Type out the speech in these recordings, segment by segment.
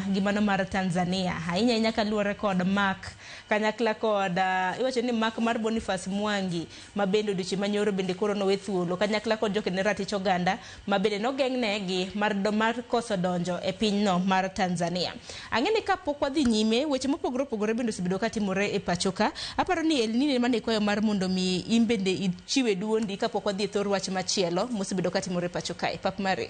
gi mano mar Tanzania ahinya ahinya kaluwore kod mak kanyakla kod iwacho ni mak mar Boniface Mwangi ma bende odiochieng' manyoro bende koro nowe thuolo kanyakla kod joked ratich oganda ma bende nogeng'negi mar koso donjo e pinyno mar Tanzania. Ang'e ni kapok wadhi nyime, weche mopogore opogore bende osebedo katimore e pacho ka. Aparo ni Elnine mane ikwayo mar mondo mi in bende ichiwe duondi kapok wadhi e thor wach machielo mosebedo katimore e pacho kae. Pap mari.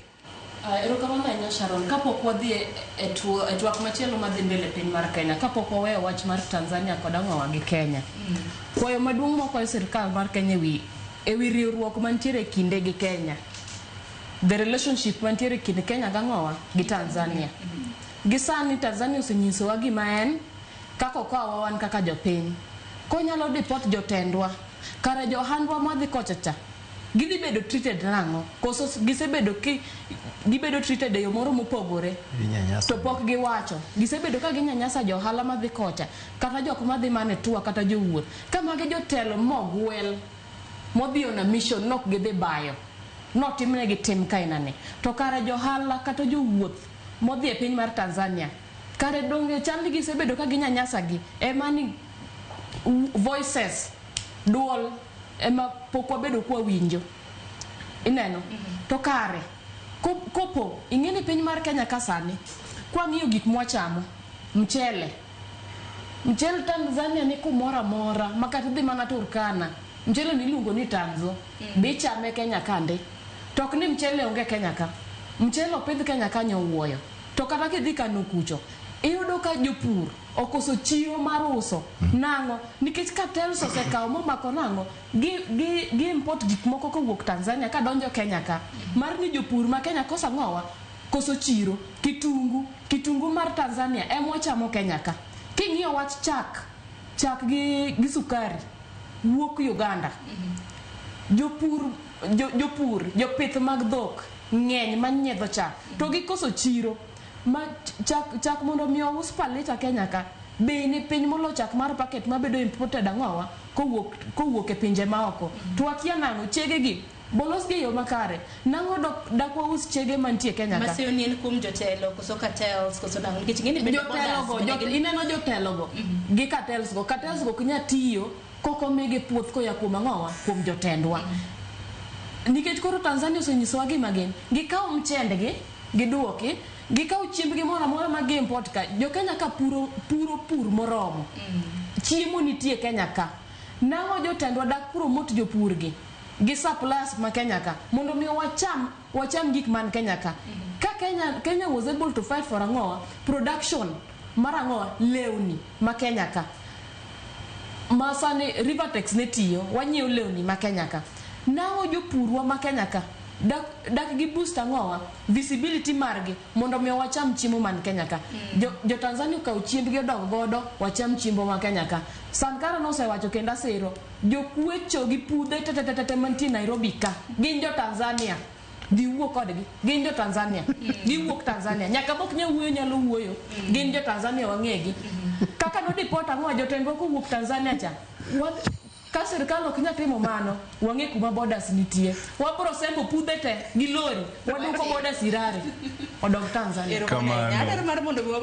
Erokamano ahinya, Sharon. Kapok wadhi e twak machielo madhi mbele e piny mar Kenya, kapok waweyo wach mar Tanzania kod ang'owa gi Kenya. Kwayo maduong' mwakwayo sirkal mar Kenya ewi riwruok mantiere e kinde gi Kenya. The relationship mantiere e kind Kenya gang'owa gi Tanzania. Gi sani Tanzania osenyisowa gima en kaka okawowa wan kaka jopiny. Konyalo deport jotendwa, kare johandwa madhi kocha cha gidhi bedo treated nang'o? Koso gisebedo ki gibedo treated e yo moro mopogore? Ginyanyasa. To pok giwacho. Gisebedo ka ginyanyasa jo ohala madhi kocha, kata jok madhi mane tour, kata jowuoth. Ka magi jotelo mogwel modhi on a mission, nok gidhi bayo. Notimnegi tim kainani. To kare johala kata jowuoth modhi e piny mar Tanzania, kare donge chal ni gisebedo ka ginyanyasa gi? Ema ni voices, duol ema pok wabedo kwawinjo. Ineno? To kare, kopo, ing'e ni piny mar Kenya ka sani, kwang'iyo gik mwachamo, mchele. Mchele Tanzania ni kumoro amora, ma kata idhi mana Turkana, mchele ni iluongo ni Tanzo, be ichame Kenya kande. To ok ni mchele onge Kenya ka. Mchele opidh Kenya ka nyowuoyo. To kata kidhi Kano kucho, iyudo ka jopur okoso chiro mar uso. Nang'o? Nikech cartels osekawo momako nang'o? Gi import gik moko kowuok Tanzania kadonjo Kenya ka. Mar ni jopur ma Kenya koso ang'owa? Koso chiro. Kitungu. Kitungu mar Tanzania ema wachamo Kenya ka. King'iyo wach chak, chak gi sukari wuok Uganda. Jopur, jopith mag dhok ng'eny manyiedho chak. To gikoso chiro. Ma chak mondo mi ous per lita Kenya ka, bei ni piny molo chak mar packet mabedo imported ang'owa kowuok e pinje maoko. To wakia nang'o chege gi bolos gi e yo makare. Nang'o dak waus chege mantie Kenya ka? Maseyo ni en kuom jotelo koso cartels koso nang'o? Nikech ing'e ni bende jotelo go, borders bende ineno jotelo go gi cartels go. Cartels go ok nyal tiyo kok omigi puoth koya kuom ang'owa? Kuom jotendwa. Nikech koro Tanzania osenyisowa gima gin. Gikawo mchendgi, giduoki, gikawo chiembgi moro amora ma gi import ka. Jo Kenya ka puro pur moromo. Chiemo nitie Kenya ka. Nang'o jotendwa dak promote jopur gi gi suppliers ma Kenya ka mondo mi wacham gik man Kenya ka. Ka Kenya was able to fight for ang'owa? Production mar ang'owa? Lewni ma Kenya ka. Ma sani Rivertex ne tiyo, wanyiewo lewni ma Kenya ka. Nang'o jopurwa ma Kenya ka dak gi boost ang'owa? Visibility margi mondo mi wacham chiemo man Kenya ka. Jo Tanzania okawo chiembgi odok godo, wacham chiembo ma Kenya ka. Sankara nosewacho kendo asiro, jokwecho gi pudhe te mantie Nairobi ka, gin jo Tanzania. Dhi wuo kodgi, gin jo Tanzania. Giwuok Tanzania. Nyaka bok nya wuoyo nyalo wuoyo. Gin jo Tanzania wang'egi. Kaka no deport ang'o jotendwa kowuok Tanzania cha. Ka sirkal ok nyal timo mano, wang'e kuma borders nitie. Wabro sembo pudhe te gi lori, waduoko borders Irare. Odog Tanzania. Erokamano. Kamano. Adwaro mar mondo mi wawe